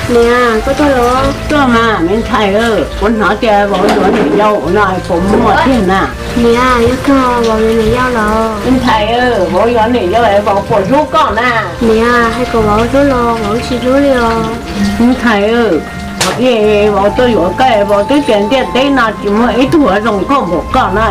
Niam, koj tuaj los? Tuaj mas me ntxhais, kuv hnov tias vauv yuav niam yau no puas muaj tiag na? Niam, yog kawg vauv yuav niam yau los? Me ntxhais, vauv yuav niam yau es vauv puas hlub koj na? Niam, hais kom vauv hlub los vauv tsis hlub li os. Me ntxhais, vauv tuaj yuav koj, vauv twb tias ntiaj teb no tsis muaj ib tug yuav zoo nkauj npaum koj na.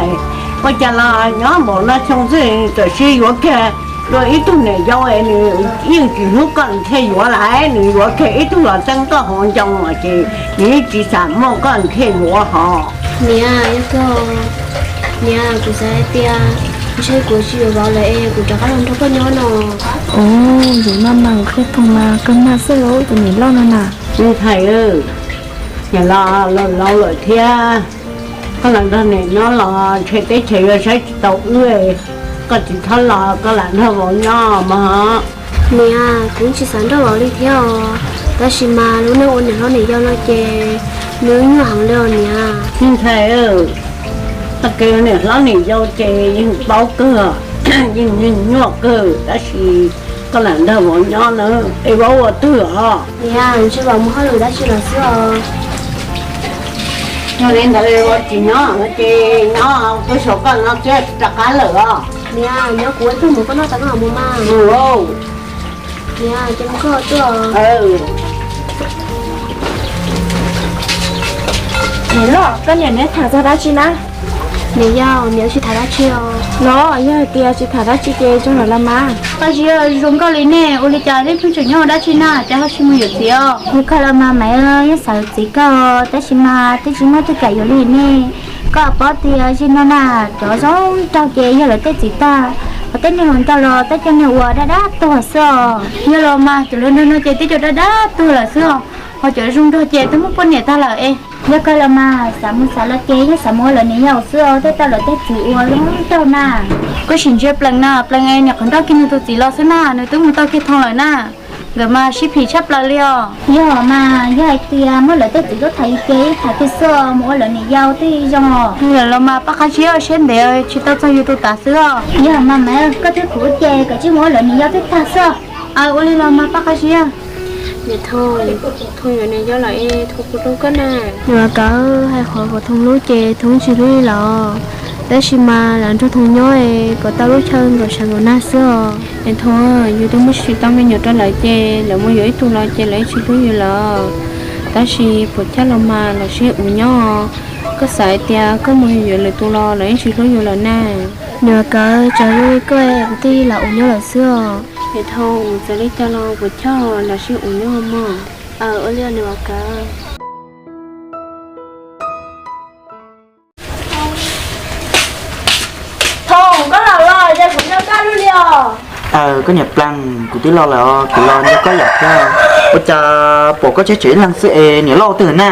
Ua cas los nyob npaum no xyoo xwb tam sim yuav kiag dua ib tug niam yau es nws yeej tsis hlub koj nws thiaj yuav lawm, nws yuav kiag ib tug los txeeb koj hauv ncoo ces nws yeej tsis xam muaj koj nws thiaj yuav hos. Niam, yog kawg, niam, kuv xav hais tias ntshe kuv tsis yuav vauv lawm es kuv rov qab los nrog koj nyob no. Ua, yus maj mam qhia Thoom mas kawg mag xwb lauj tus niam loj no na. Me ntxhais, niam los laus lawm thiab, koj lam nrog niam nyob los ntshe teb chaws yuav saib tsis taus wb. Koj tsis txhob los, koj lam nrog vauv nyob mog. Niam, kuv tsis xav nrog vauv li thiab os, tab sis mas lub neej ua niam hlob niam yau no ces nws nyuaj heev li os niam. Me ntxhais, txoj kev ua niam hlob niam yau ces yeej paub kawg, yeej nyuaj kawg, tab sis koj lam nrog vauv nyob na, es vauv ua twg os? Niam, ntshe vauv mus hauj lwm dab tsi lawm xwb os. Yog li ntawd vauv tsis nyob ces nyob peb saum koj no thiab rov qab lawm os. Niam, nyob kuv ua ib pliag mus koj noj tas koj mam mus mas. Niam, ces mus koj tuaj. Niam loj, koj niam neb tham txog dab tsi na? Niam yau, niam tsis tham dab tsi os. Los yog hais tias tsis tham dab tsi ces zoo lawm los mas. Paj Zib, zoo nkauj li nej, ua li cas nej pheej tseem nyob ua dab tsi na, cas ho tsis mus yuav txiv os? Yog kawg los mas Maiv, yeej xav yuav txiv kawg, tab sis mas twb tsis muaj tus kam yuav li ne. Koj paub tias zim no na, cov zoo nraug ces yog lawv tej txiv tag, ho tej neeg hluas nraug los tej cov neeg uas dab dab tuag xwb os. Yog los mas cov hluas nraug no ces tej cov dab dab tuag lawm xwb os, ho cov zoo nraug ces twb muaj poj niam tag lawm es. Yog kawg los mas xav mus xav los ces yeej xav mus ua lawv niam yau xwb os, thiaj tau lawv tej txiv uas zoo nraug na. Koj sim ntsia Plees na, Plees es niam qhov nrauj kiag nws tus txiv los xwb na, nws twb mus tau kiag Thoom lawm na. Nkawd mas sib phim tshaj plaws li os. Yog mas yog hais tias muaj lawv tej txiv tuaj tham ces yeej tham kiag xwb os, mus ua lawv niam yau twb zoo os. Yog los mas Paj Qab Zib, siab ntev tsis tau txog yus tus tav xwb os. Yog mas Maiv, koj thiab kuv ces kav tsij mus ua lawv niam yau twb tag xwb os. Aw, ua li los mas Paj Qab Zib. Niam Thoom, Thoom yuav niam yau lawm es Thoom puas hlub koj na? Niam Vam Kawv, hais qhov kom Thoom hlub ces Thoom tsis hlub li lawm, tab sis mas lam nrog Thoom nyob es kom tau lub chaw nkaum sawv nkaum nag xwb os. Es Thoom, yus twb muab tsis tau me nyuam rau lawv ces lawv mus yuav ib tug los ces lawv yeej tsis hlub yus lawm. Tab sis puas chawj los mas lam sib ua nyob. Koj xav hais tias koj mus yuav lwm tus los lawv yeej tsis hlub yus lawm na. Niam Vam Kawv, txawm li koj kuv thiaj lam ua nyob lawm xwb os. Es Thoom, txawm li cas los puas chawj lam sib ua nyob mog. Aw, ua li niam Vam Kawv. Thoom, koj los los, yog kuv nco koj lub li os. Aw, koj niam Plees, kuv twb los lawm os, kuv los nco koj yam kawg. Ua cas pom koj tseg tsev ib leeg xwb es niam loj ua twg na?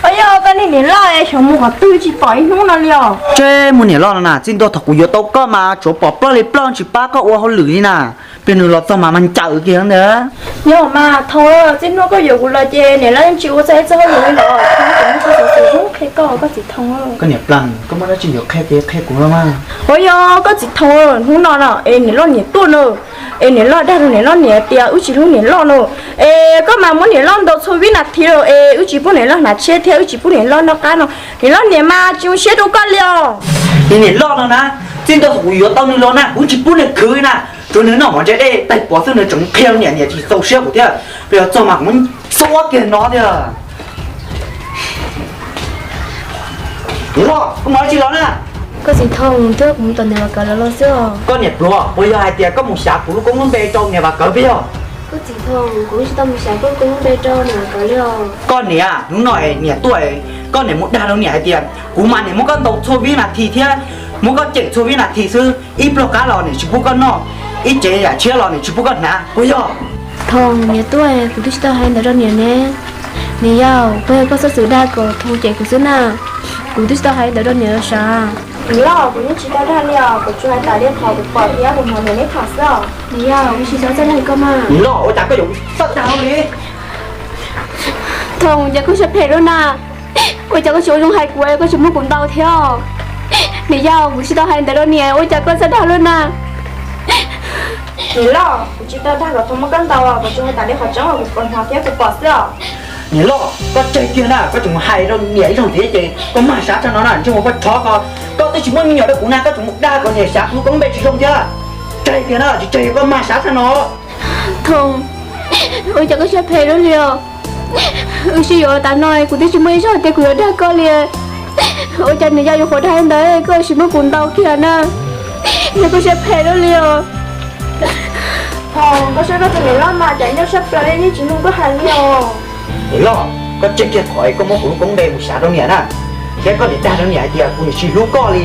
Ua yog koj niag niam loj es xyov mus qhov twg tsis pom ib hnub no li os. Tseg mus niam loj no na, txij ntua thaum kuv yuav tau koj mas tsuav pom ploj li ploj tsis pab koj ua hauj lwm li na. Pliag nws los txog mas mas ncaws kiag ntag. Yog mas Thoom, txij hnub koj yuav kuv los ces niam loj yeej tsis ua txog ib txoj hauj lwm li los, Thoom, kuv muaj txoj xov xwm zoo qhia koj, koj txiv Thoom. Koj niam Plees, koj muaj dab tsi yuav qhia ces qhia kuv los mas. Ua yog koj txiv Thoom, hnub no no es niam loj niam tuaj no, es niam loj dag rau niam loj niam tias wb tsis hlub niam loj no, es koj mas muab niam loj ntaus txhua vib nas this lawm es wb tsis pub niam loj hnav tshiab thiab wb tsis pub niam loj noj qab no, niam loj niam mas tsis zoo siab rau koj li os. Niam loj no na, txij ntua thaum kuv yuav tau nws los na kuv tsis pub nws khwv na, tsuav nws noj mov ntse dej taig pov xwb nws tseem qhia niam, niam tsis txaus siab kuv thiab. Peb yuav txog mas kuv muab xub kiag no thiab. Niam loj, koj mus dab tsi los na? Koj txiv Thoom, twb kuv mus tom niam Vam Kawv lawv los xwb os. Koj niam pluag, puas yog hais tias koj mus xyav kuv lub koob lub npe rau niam Vam Kawv peb yog? Koj txiv Thoom, kuv tsis tau mus xyav koj lub koob lub npe rau niam Vam Kawv li os. Koj niam, hnub no es niam tuaj es koj niam mus dag rau niam hais tias kuv mas niam muab koj ntaus txhua vib nas this thiab muab koj ceem txhua vib nas this xwb, ib pluag qab los niam tsis pub koj noj, ib cev yam tshiab los niam tsis pub koj hnav, puas yog? Thoom, niam tuaj es kuv twb tsis tau hais ntawd rau niam ne. Niam yau, puas yog koj txhob txwm dag kom Thoom cem kuv xwb na, kuv twb tsis tau hais ntawd rau niam los sav. Niam loj, kuv yeej tsis tau dag li os, kuv tsuas hais tas li qhov kuv pom thiab kuv hnov niam neb tham xwb os. Niam yau, kuv tsis xav txawj dag koj mas. Niam loj, ua cas koj yuav txawj dag li? Thoom, cas koj siab phem lub na, ua cas koj tsis ua zoo hais kuv, koj tsis muab kuv ntaus thiab? Niam yau, kuv tsis tau hais ntawd rau niam, ua cas koj txawj dag lub na? Niam loj, kuv tsis tau dag kom Thoob muab koj ntaus, kuv tsuas hais tas li qhov tseeb uas kuv hnov thiab kuv pom xwb os. Niam loj, koj tseg kiag na, koj tseem mus hais rau niam ib zaug ntxiv ces koj mag sab tag no na, ntsej muag koj rov ko, koj twb tsis muaj me nyuam rau kuv na, koj tseem mus dag kom niam xav kuv lub koob npe tsis zoo thiab. Tseg kiag na, tsis tseg koj mag sab tag no. Thoob, ua cas koj siab phem luaj li os? Wb sib yuav tas no kuv twb tsis muaj ib zaug tias kuv yuav dag koj li. Ua cas niam yau yuav qhuav dag li ntawd koj tsis muab kuv ntaus kiag na? Yog koj siab phem luaj li os. Thoob, koj saib koj tus niam loj mas cas nyuaj siab plaws li, yeej tsis mloog koj hais li os. Niam loj, koj tseg kiag qhov es koj muab kuv lub koob npe mus xav rau niam na, thiab koj niam dag rau niam hais tias kuv niam tsis hlub koj li.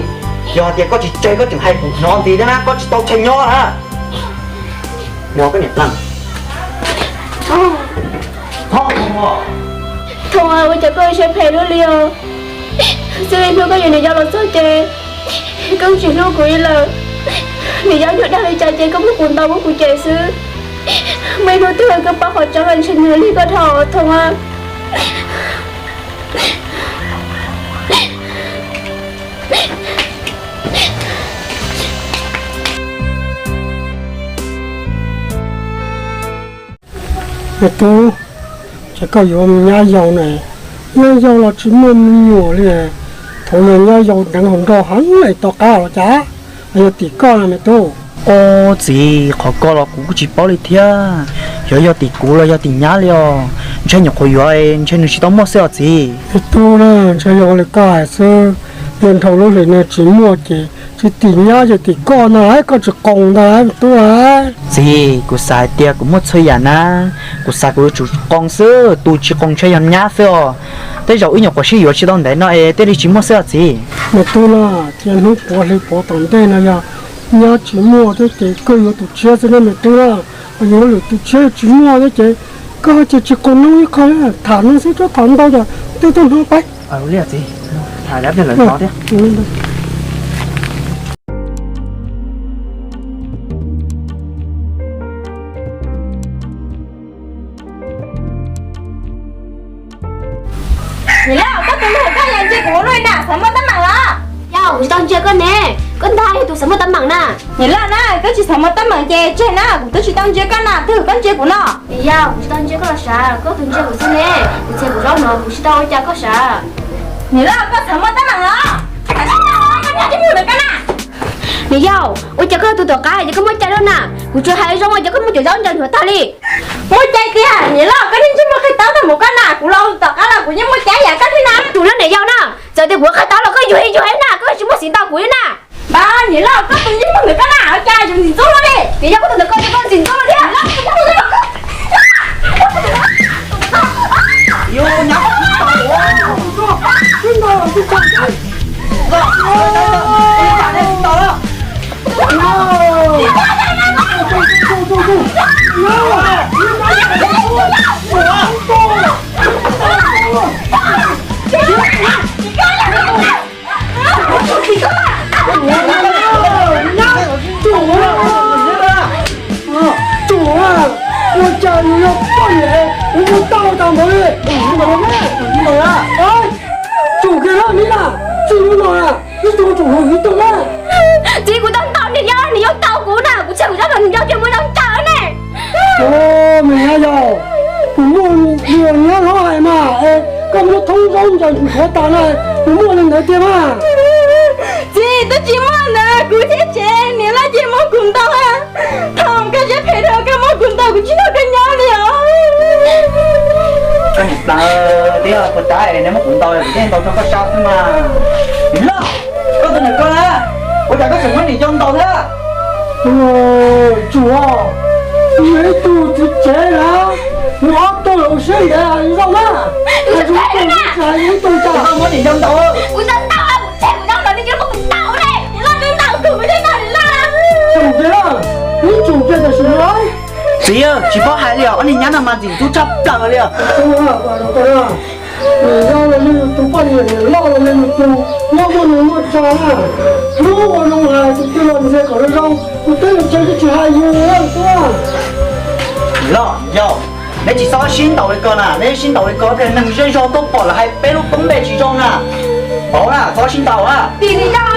Yog hais tias koj tsis tseg koj tseem hais kuv hnov ntxiv thiab na, koj tsis tau tseg nyob na. Nyob koj niam na. Thoob, ua cas koj siab phem luaj li os? Txij li hnub koj yuav niam yau los txog ces koj tsis hlub kuv li lawm. Niam yau yuav dag li cas ces koj muab kuv ntaus muab kuv cem xwb. Muaj ib hnub twg koj paub qhov tseeb los ntshe nws lig koj dhau Thoob. Me tub, ces koj yuav me nyab yau na, nyab yau los tsis muaj me nyuam li. Thaum no nyab yau deev hauv nrog heev li, tom qab los cas yog tim koj na me tub. Ub txiv, qhov ko los kuv kuj tsis paub li thiab, xyov yog tim kuv los yog tim nyab li os. Ntshe nyuam qhuav yuav ntshe nws tsis tau muaj xwb os txiv. Me tub na, ntshe yog li koj hais xwb, nyob dhau lub hlis no tsis muaj ces tsis tim nyab ces tim koj ntag lauj, koj tsis qoos ntag lauj me tub lauj. Txiv, kuv xav hais tias kuv muaj txhua yam na, kuv xav kuv yuav tsum qoos xwb, tus tsis qoos ntshe yog nyab xwb os. Tej zaum wb nyuam qhuav sib yuav tsis tau ntev no es thiaj li tsis muaj xwb os txiv. Me tub na, cia hnub puav hli puav tom ntej no yog nyab tsis muaj thiab ces koj yuav tus tshiab xwb na me tub na. Yog lwm tus tshiab tsis muaj thiab ces koj cia tsis qoos noob ib qho, tham no xwb txhob tham ntau ces tej tuaj hnov peb. Niam loj, koj tus nug koj yog ntsia kuv ua luaj na, xav muaj teeb meem los? Yog kuv tsis tau ntsia koj ne, koj ntag yog tus xav muaj teeb meem na. Niam loj na, koj tsis xav muaj teeb meem ces tseg na, kuv twb tsis tau ntsia koj na, twb koj ntsia kuv no. Niam yau, kuv tsis tau ntsia koj los sav, koj tus ntsia kuv xwb ne, kuv txhia kuv zaub no kuv tsis tau ua cas koj sav. Niam loj, koj xav muaj teeb meem los? Niam yau, ua cas koj tus tom qab ces koj muaj cai lawm na, kuv tsuas hais zoo ua cas koj muaj cov zaub ncaws nyuam tag li. Muaj cai tiag, niam loj, koj niag ntsej muag qhia taub tag mus koj na, kuv los tom qab los kuv yeej muaj cai yam koj thiab na. Tus loj niam yau na, txawm tias kuv qhia taub los koj yuag yuag na, koj tsis muaj xiv ntau kuv li na. Niam loj, koj tus ntsej muag ntawm koj na, ua cas yuav ntxim ntxub luaj li. Niam yau, koj tus ntawm koj ces koj ntxim ntxub thiab. Tsum, ua cas nws yog poj niam kuv mus tau tas npaum li. Tsum kiag lawm ni na, tsis mus no na, ib tug tsum hluas ib tug na. Txiv, kuv tau ntaus niam yau, niam yau ntaus kuv na, kuv txhia kuv zaub los niam yau cia muab zaub ncaws ne. Me nyab yau, kuv muaj nyuag nyab hlob hais mas, koj muab thoob zaub ncaws nthuav tas na, kuv muaj li ntawd tiag mas. Txiv, twb tsis muaj ntawd, kuv thiab tsev niam loj ces muab kuv ntaus. Thaum koj siab phem dhau koj muab kuv ntaus kuv tsis nrog koj nyob li os. Koj niam plaws tiag, puas tab neb muab kuv ntaus kuv thiaj ntaus rau koj sab xwb mas. Niam loj, koj tus ntawm koj na, ua cas koj tseem muab niam yau ntaus thiab? Tsum, nws ib tug txiv tsev na, nws ob tug los siab ntev zoo na. Ib tug cas koj muab niam yau ntaus. Kuv tau ntaus, kuv tseg kuv zaub los niam yau muab kuv ntaus ne. Niam loj twb ntaus kuv thiab niam loj. Tsum kiag, neb tsum kiag tam sim no. Txiv, tsis paub hais li os, ob niag nyab no mas ntxim ntxub tshaj plaws li os. Niam yau los li nws tus poj niam, niam loj los li nws tus, nyob muaj nus muaj tsa na. Hlub ua zoo hais tus twg los ntxias kom zoo zoo, tus twg los tseg twb tsis hais yus na tub. Niam loj, yau, neb tsis txhob sib ntaus li ko na, neb sib ntaus li ko thiaj neeg zej zog tuaj pom lawv hais peb lub koob npe tsis zoo na. Pauv na, txhob sib ntaus na. Tim niam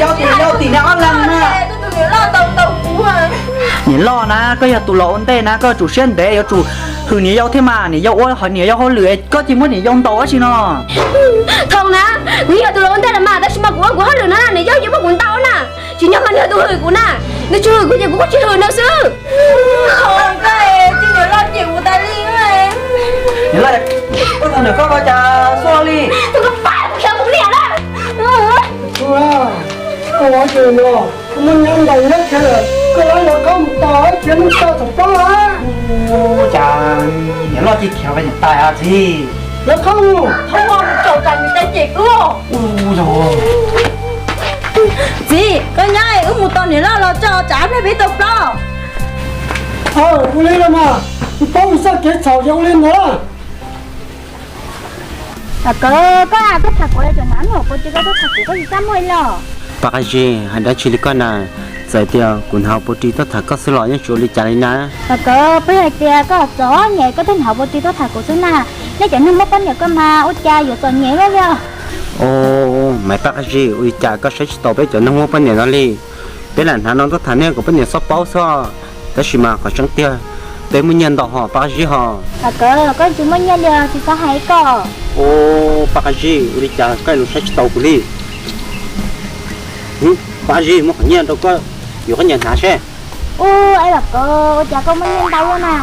yau, tim niam yau, tim niam ob leeg na. Tus niam loj ntaus ntaus kuv. Niam loj na, koj yog tus los ua ntej na, koj tsum siab ntev, yuav tsum hwm niam yau thiab mas. Niam yau ua niam yau hauj lwm, koj cia li muab niam yau ntaus dab tsi no? Thov na, kuv yog tus los ua ntej los mas, tab sis mas kuv ua kuv hauj lwm no, niam yau yuav muab kuv ntaus na. Tsis nyob mas nws yog tus hwm kuv na, nws tsis hwm kuv ces kuv kuj tsis hwm nws xwb. Thov koj, tus niam loj cem kuv tas li. Niam loj, koj tau ntawm koj ua cas xub li? Tus koj pab kuv xyov kuv niam na. Koj ua cas no, koj muaj nyob ntaus nyob kiag lawm, koj lawv los qab mus tos ib pliag, nws tau txom plaub lawm. Ua cas niam loj cia khiav mus niam tais txiv? Lawv qab mus, qab mus tsaum tas niam tais cem kuv. Txiv, koj nyob wb mus tos niam loj los tso tsam pliag peb tau plaub. Ua li los mas, kuv paub mus txoj kev txhaum yog ua li ntawd. Vam Kawm, koj tuaj tham kuv los cov hnav no, kuv tsis, koj tuaj tham kuv koj tsis txaj muag li los? Paj Qab Zib, hais dab tsi li koj na? Txawm tias kuv hnav hauv paus ris tuaj tham koj xwb los yeej tsis ua li cas li na. Vam Kawm, peb hais tias koj txom nyem koj thiaj hnav hauv paus ris tuaj tham kuv xwb na. Nej cov neeg muaj poj niam koj mas ua cas yuav txom nyem luaj li os? Maiv Paj Qab Zib, ua li cas koj saib tsis taus peb cov neeg muaj poj niam no li? Peb lam hnav no tuaj tham nej kom poj niam txhob paub xwb, tab sis mas qhov tseeb tiag peb muaj nyiaj ntau hos Paj Qab Zib hos. Vam Kawm, koj tsis muaj nyiaj li tsis txhob hais koj. Paj Qab Zib, ua li cas koj yuav saib tsis taus kuv li? Paj Qab Zib, muab qhov nyiaj rau koj, yuav koj niam hnav seb. Ua, Vam Kawm, ua cas koj muaj nyiaj ntau luaj na?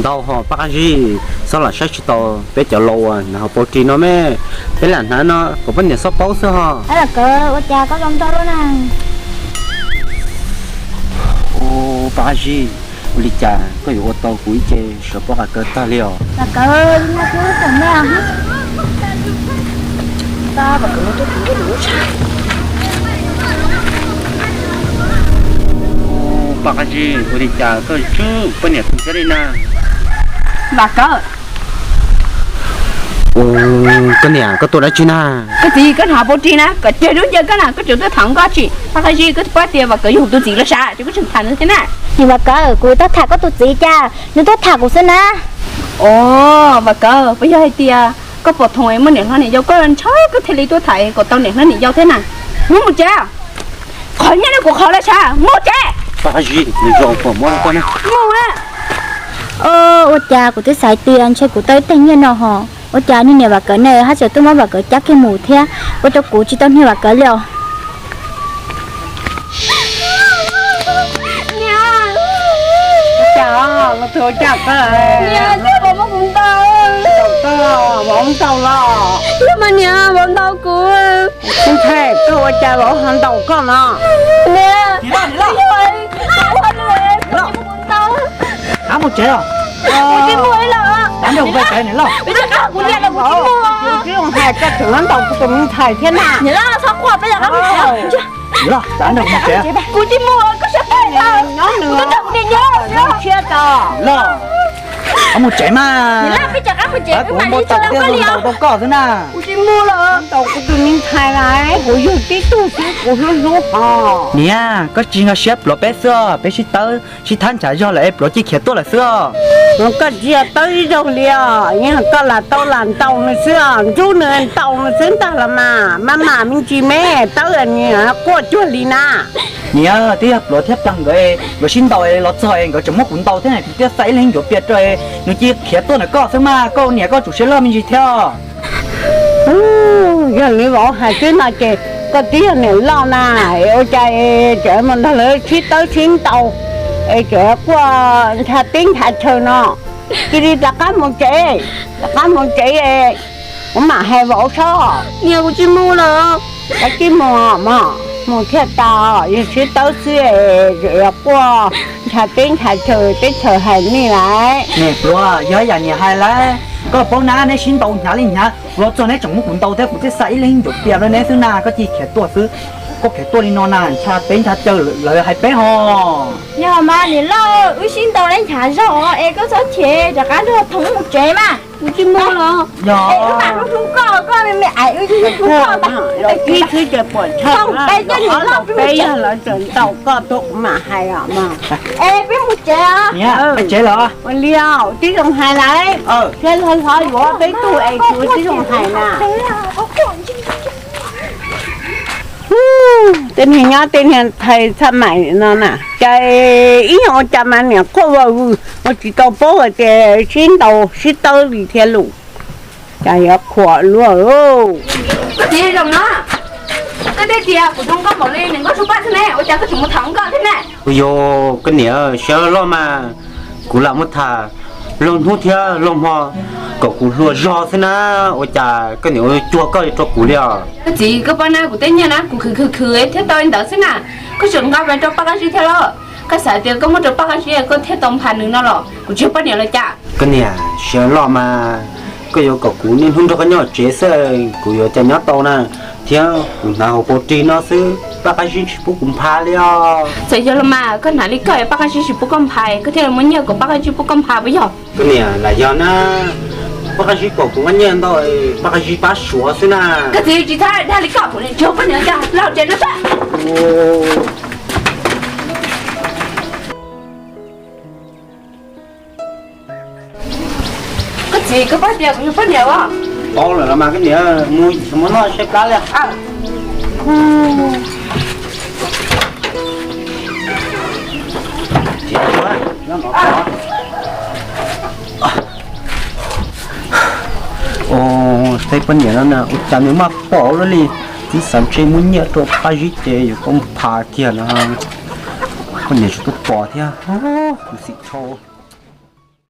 Ntau hos Paj Qab Zib, txhob lam saib tsis taus peb cov laus uas hnav hauv paus ris no me. Peb lam hnav no kom poj niam txhob paub xwb hos. Vam Kawm, ua cas koj zoo nraug luaj na? Paj Qab Zib, ua li cas koj yuav ua tau kuv ib ce sawv pob qa kaw tag li os? Vam Kawm, li no twb tseem me. Paj Qab Zib, ua li cas koj tsis poj niam kuv thiab li na? Vam Kawm, koj niam, koj tua dab tsi na? Koj txiv, koj hnav paus ris na, kom ceg dub ncaws koj na, koj tseem tuaj tham nkoj tsis? Paj Qab Zib, koj pab tias Vam Kawm yog kuv tus txiv los sav, ces koj tseem tham nws thiab na. Niam Vam Kawm, kuv tuaj tham koj tus txiv cas, nws tuaj tham kuv xwb na. Os, Vam Kawm, puas yog hais tias koj pom thoom muaj niam hlob niam yau koj ntshaw koj thiaj li tuaj tham kom tau niam hlob niam yau thiab na? Muab mus tsev. Qhov nyiaj no kuv qhov los sav, mus tsev. Paj Qab Zib, nws zoo pom muab koj na. Mus na. Ua cas kuv twb xav tias ntshe kuv tau ib teg nyiaj no hos, ua cas niag niam Vam Kawm ne haj tseem tuaj muab Vam Kawm cab kiag mus thiab, ua rau kuv tsis tau niag Vam Kawm li os. Niam, ua cas, ua cas koj, niam, koj puas muab kuv ntaus? Ntaus koj, vauv ntaus los? Yog mas niam, vauv ntaus kuv. Ntshai koj ua cas vauv ho ntaus koj no? Niam, kuv tsis mus tsev os. Kuv tsis mus li los. Kuv tsis mus. Twb hais koj tseem ntaus kuv tus me ntxhais thiab na. Niam loj, txhob quaj, peb rov qab mus tsev. Kuv tsis mus, koj siab phem. Nyob nws, kuv twb nrog kuv niam nyob. Los, qhov mus tsev mas. Niam loj, peb rov qab mus tsev, peb mam li ntaus koj xwb na. Kuv tsis mus los. Ntaus kuv tus me ntxhais na, kuv yug tib tug xwb kuv hlub hlub hos. Niam, koj tsis nkag siab pluav peb xwb os, peb sib tawb sib thab nchav zog lawm es pluav cia khiav tuaj lawm xwb os. Koj tsis yog tawb ib zaug li os, yog koj lam tau lam ntaus nws xwb os, ntsub nws ntaus nws xwb ntag los mas, maj mam me ntsis me tawb quaj cuag li na. Niam, twb yog pluav thiab plag nkawd, nkawd sib ntaus los txog es nkawd tseem muab kuv ntaus thiab na, kuv thiaj xa ib leeg ncuav pias rau nws cia khiav tuaj ntawm koj xwb mas, koj niam koj tsum siab loj me ntsis thiab. Yog li vauv hais xwb no ces koj twb yog niam loj na, ua cas tseem mus nrog lawv sib tawb sib ntaus, es tseem quaj ncha teb ncha chaw no. Cia li rov qab mus tsev, rov qab mus tsev, kuv mam hais vauv seb. Niam, kuv tsis mus lawm. Koj tsis mus mog, mus thiaj tau, yog sib tawb xwb es quaj ncha teb ncha chaw teb chaws hais nej lawm. Niam pluav, yog yam niam hais lawm, koj paub na, neb sib ntaus hnyav li hnyav los txog neb tseem muab kuv ntaus thiab, kuv thiaj xa ib leeg ncuav pias rau neb xwb na, koj cia li khiav tuaj xwb. Koj khiav tuaj li no na, ncha teb ncha chaw lawv hais peb hos. Yog mas niam loj, wb sib ntaus li hnyav zog es koj txhob chev, rov qab nrog Thoom mus tsev mas. Kuv tsis mus los. Yog, wb mam hlub hlub koj, koj me me aiv wb hlub hlub koj. Ib xwb ces puas tshaj, peb coj niam loj peb mus tsev. Lawv tseem ntaus koj tuaj kuv mam hais os mas. Es peb mus tsev os. Niam, peb tsev lawm. Ua li os, tib zoo hais lawm. Thiab hlob hlob yuav peb tug es kuv tib zoo hais na. Tej niag nyob tej niag thais txhaj maim no na, cas ib nyuag ua cas mas niam quaj vag vwg, ua tsis tau paub hais tias sib ntaus sib tawb li thiab lus. Cas yuav qhuas luaj. Koj txiv zoo no, koj twb tias kuv zoo nkauj npaum li niam nkauj Suav Paj thiab ne, ua cas koj tseem mus tham nkauj thiab ne? Ua yog koj niam, siab loj mas kuv lam muab tham laug hnub thiab laug hmo kom kuv hluas zog xwb na, ua cas koj niam ua cuag koj li rau kuv li os? Koj txiv, koj paub na, kuv tej nyiaj na kuv khwv khwv khwv thiaj tau li ntawd xwb na. Koj tseem nqa mus rau Paj Qab Zib thiab los? Koj xav tias koj muab rau Paj Qab Zib koj thiaj tau nphav nws no los? Kuv tsis yog poj niam los cas? Koj niam, siab loj mas koj yuav kom kuv niaj hnub nrog koj nyob tsev xwb, kuv yuav cas nyob tau na, thiab kuv hnav hauv paus ris no xwb Paj Qab Zib tsis pub kuv nphav li os. Txawm yog los mas koj hnav li koj es Paj Qab Zib tsis pub koj nphav, koj thiaj li muaj nyiaj kom Paj Qab Zib pub koj nphav puas yog? Koj niam, lam yog na, Paj Qab Zib pom kuv muaj nyiaj ntau, Paj Qab Zib pab suav xwb na. Koj txiv, tsis txhob dag li koj, kuv niam tsis yog poj niam cas, los tsev no xwb. Koj txiv, koj paub tias kuv yog poj niam os. Paub lawm los mas koj niam, mus noj saib plab li. Saib poj niam no na, ua cas nws maj pom luaj li, twb xav ntshe muab nyiaj rau Paj Zib ces yuav tau nphav kiag no. Poj niam tsis tau pom thiab, kuv xim tshau.